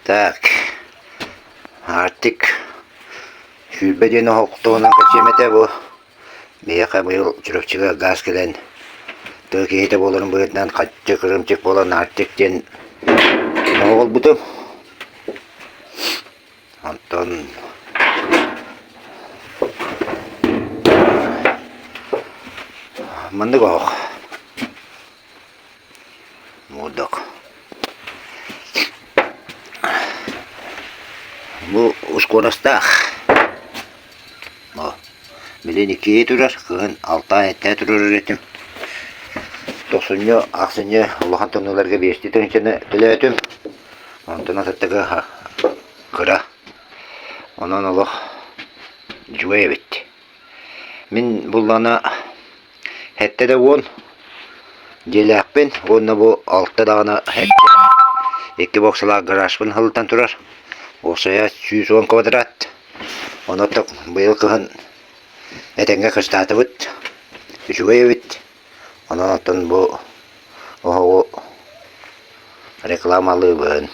Так, Арктик 20 диэн оһох туһунан кэпсиэм этэ бу. Биһиэхэ быйыл Чурапчыга гаас кэлэн тыа киһитэ буоларын быһыытынан хаччы кырыымчык буолан Арктик диэн оһох ылбытым. Онтон маннык оһох Муодок. Бу ускуорастаах. Билин иккиһи турар, кыһын алтаан эттээ турар этим. Тохсунньу, ахсынньы улахан тымныыларга биэстии тыһыынчаны төлөөтүм. Онтон атыттыгы кыра. Онон олох үчүгэй эбит. Мин буллаҕына Сэттэ да уон дьиэлээхпин уонна бу алта даҕаны сэттэ икки боксалаах гаражпын ыһыллан турар. Уопсайа 110 квадрат. Онон быйыл кыһын этэҥҥэ кыстаатыбыт. Үчүгэй эбит. Онон оттон бу оһоҕу рекламалыыбын.